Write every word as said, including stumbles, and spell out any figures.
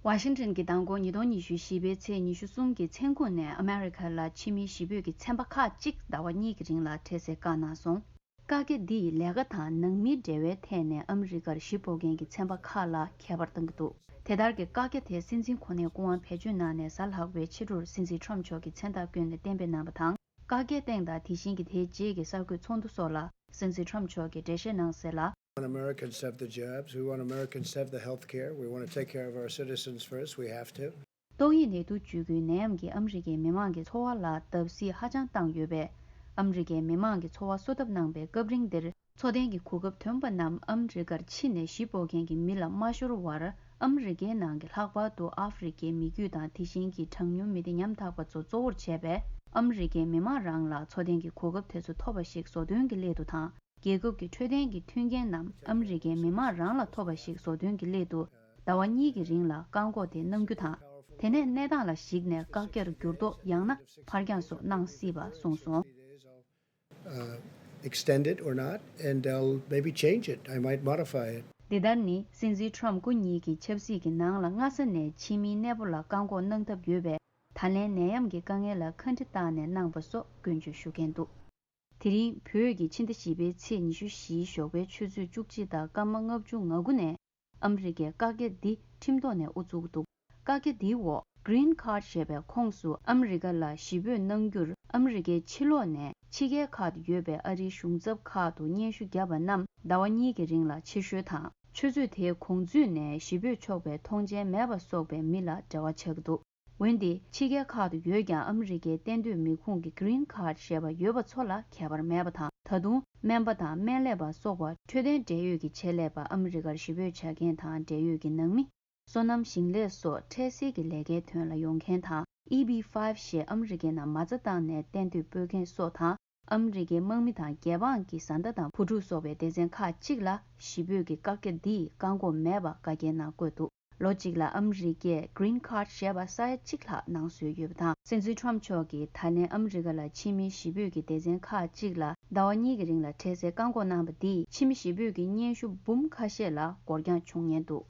ཝ་ཤིང་ཊོན་གྱི་མདང་དགོང་ཉིས་སྟོང་ཉི་ཤུ་བཞི་པའི་ཚེས་ཉི་ཤུ་གསུམ་གྱི་མཚན་གུང་ནས་ཨ་མེ་རི་ཁ་ལ་ཕྱི་མི་གཞིས་སྤོས་ཀྱི་ཚན་པ་ཁག་ཅིག་ཟླ་བ་གཉིས་ཀྱི་རིང་ལ་འཕྲལ་སེལ་བཀག་གནང་སོང་། བཀག་རྒྱ་འདི་ཡི་ལས་ཀ་དང་ནང་མིའི་འབྲེལ་བའི་ཐད་ནས་ཨ་མི་རི་ཀར་གཞིས་སྤོ་མཁན་གྱི་ཚན་པ་ཁག་ལ་ཁྱད་པར་གཏང་གི་འདུག་དེ་ལྟར་གྱི་བཀག་རྒྱ་དེ་སྲིད་འཛིན་གོ་གནས་སྐུ་དབང་བེད་སྤྱོད་གནང་ནས་གཟའ་ལྷག་པའི་ཕྱི་དྲོར་སྲིད་འཛིན་ཊམ་མཆོག་གིས་མཚན་རྟགས་བསྐྱོན་ནས་གཏན་འབེབས་གནང་བ་དང་། བཀག་རྒྱའི་སྟེང་དང་དེ་བཞིན་གྱི་དེའི་རྗེས་ཀྱི་གསར་འགོད་ཚོགས་འདུ་སོགས་ལ་སྲིད་འཛིན་ཊམ་མཆོག་གིས་འགྲེལ་བཤད་གནང་གསལ་ལ། We want Americans to have the jobs. We want Americans to have the health care. We want to take care of our citizens first. We have to. ཏོག་དབྱིབས་ནད་དུག་བཅོས་ཁུལ་ནད་ཡམས་ཀྱིས་ཨ་མི་རི་ཀའི་མི་མང་གི་འཚོ་བ་ལ་བརྡབ་གསིག་ཧ་ཅང་བཏང་ཡོད་པས། ཨ་མི་རི་ཀའི་མི་མང་གི་འཚོ་བ་གསོ་ཐབས་གནང་པའི་སྐབས་རིང་འདིར་འཚོ་རྟེན་གྱི་གོ་སྐབས་ཐོན་པ་རྣམས་ཨ་མི་རི་ཀར་ཕྱིན་ནས་གཞིས་སྤོ་མཁན་གྱི་མི་ལ་མ་ཤོར་བར། ཨ་མི་རི་ཀའི་ནང་གི་ལྷག་པར་དུ་ཨ་ཧྥེ་རི་ཀའི་མི་རྒྱུད་དང་དེ་བཞིན་གྱི་གྲངས་ཉུང་མི་སྡེ་ཉམ་ཐག་པ་ཚོ་གཙོ་བོར་བྱས་པའི་ཨ་མི་རི་ཀའི་མི་མང་རང་ལ་འཚོ་རྟེན་གྱི་གོ་སྐབས་དེ་ཚོ་ཐོབ་པ་ཞིག་བཟོ་འདོན་གྱི་སླད་དུ་དང་། རྒྱལ་ཁབ་ཀྱི་འཕྲོད་བསྟེན་གྱི་མཐུན་རྐྱེན་རྣམས་ཨ་མི་རི་ཀའི་མི་མང་རང་ལ་ཐོབ་པ་ཞིག་བཟོ་འདོན་གྱི་སླད་དུ། ཟླ་བ་གཉིས་ཀྱི་རིང་ལ་བཀག་འགོག་དེ་གནང་རྒྱུ་དང་། དེ་ནས་གནས་སྟངས་ལ་གཞིགས་ནས་བཀག་རྒྱར་འགྱུར་ལྡོག་ཡང་ན་ཕར་འགྱངས་སོགས་གནང་སྲིད་པ་གསུངས་སོང་། uh, extend it or not, and I'll maybe change it. I might modify it. འདི་ལྟར་ནི་སྲིད་འཛིན་ཊམ་སྐུ་ཉིད་ཀྱི་ཆབ་སྲིད་ཀྱི་ནང་ལ་སྔ་ས་ནས་ཕྱི་མིའི་གནས་སྤོ་ལ་བཀག་འགོག་གནང་ཐབས་ཡོད་པས། ད་ལན་ནད་ཡམས་ཀྱི་དཀའ་ངལ་ལ་ཁ་འདྲི་བཏང་ནས་གནང་པ་སོགས་སྐྱོན་བརྗོད་ཞུ་མཁན་འདུག་དེ་རིང་བོད་ཀྱི་ཕྱི་ཟླ་བཞི་པའི་ཚེས་ཉི་ཤུ་བཞིའི་ཞོགས་པའི་ཆུ་ཚོད་བཅུ་གཅིག་དང་སྐར་མ་ལྔ་བཅུ་ང་དགུ་ནས་ཨ་མི་རི་ཀས་བཀག་རྒྱ་འདི་ཁྲིམས་ཐོག་ནས་དབུ་བཙུགས་འདུག་བཀག་རྒྱ་འདིའི་འོག Green Card ཞེས་པའི་ཁོངས་སུ་ཨ་མི་རི་ཀ་ལ་གཞིས་སྤོས་གནང་རྒྱུར་ཨ་མི་རི་ཀའི་ཕྱི་ལོགས་ནས་ཕྱི་རྒྱལ་ཁག་ཏུ་ཡོད་པའི་ཨ་རིའི་གཞུང་ཚབ་ཁག་ཏུ་སྙན་ཞུ་བརྒྱབ་པ་རྣམས་ཟླ་བ་གཉིས་ཀྱི་རིང་ལ་ཕྱིར་བཤོལ་དང་། ཆུ་ཚོད་དེའི་གོང་ཚུད་ནས་གཞིས་སྤོས་ཆོག་པའི་མཐོང་མཆན་མེད་པ་སོགས་པའི་མི་ལ་འབྲེལ་བ་ཆགས་ཀྱི་འདུག་འོན་ཏེ་ཕྱི་རྒྱལ་ཁག་ཏུ་ཡོད་ཀྱང་ཨ་མི་རི་ཀའི་གཏན་སྡོད་མི་ཁུངས་ཀྱི་Green Card ཞེས་པ་ཡོད་པ་ཚོ་ལ་ཁྱད་པར་མེད་པ་དང་། ད་དུང་སྨན་པ་དང་སྨན་ལས་པ་སོགས་པ་འཕྲོད་བསྟེན་འབྲེལ་ཡོད་ཀྱི་ཆེད་ལས་པ་ཨ་མི་རི་ཀར་གཞིས་སྤོས་བྱ་མཁན་དང་འབྲེལ་ཡོད་ཀྱི་ནང་མི། སོ་ནམ་ཞིང་ལས་སོགས་འཕྲལ་སེལ་གྱི་ལས་ཀའི་དོན་ལ་ཡོང་མཁན་དང་། ཨི་བི་ཕའིབ་ཞེས་ཨ་མི་རི་ཀའི་ནང་མ་རྩ་བཏང་ནས་གཏན་སྡོད་སྤོ་མཁན་སོགས་དང་། ཨ་མི་རི་ཀའི་དམག་མི་དང་རྒྱལ་འབངས་ཀྱི་བཟའ་ཟླ་དང་བུ་ཕྲུག་སོགས་པའི་སྡེ་ཚན་ཁག་ཅིག་ལ་གཞིས་སྤོས་ཀྱི་བཀག་རྒྱ་འདིས་བཀག་འགོག་མེད་པ་བཀའ་རྒྱའི་ནང་བཀོད་འདུག་ལོ་གཅིག་ལ་ཨ་མི་རི་ཀས་Green Card ཞེས་པ་ས་ཡ་གཅིག་ལྷག་གནང་སྲོལ་ཡོད་པ་དང་། སྲིད་འཛིན་ཊམ་མཆོག་གིས་ད་ལན་ཨ་མི་རི་ཀ་ལ་ཕྱི་མིའི་གཞིས་སྤོས་ཀྱི་སྡེ་ཚན་ཁག་ཅིག་ལ་ཟླ་བ་གཉིས་ཀྱི་རིང་ལ་འཕྲལ་སེལ་བཀག་འགོག་གནང་པ་འདིས་ཕྱི་མི་གཞིས་སྤོས་ཀྱི་སྙན་ཞུ་འབུམ་ཁ་ཤས་ལ་འགོར་འགྱངས་བྱུང་ཉེན་འདུག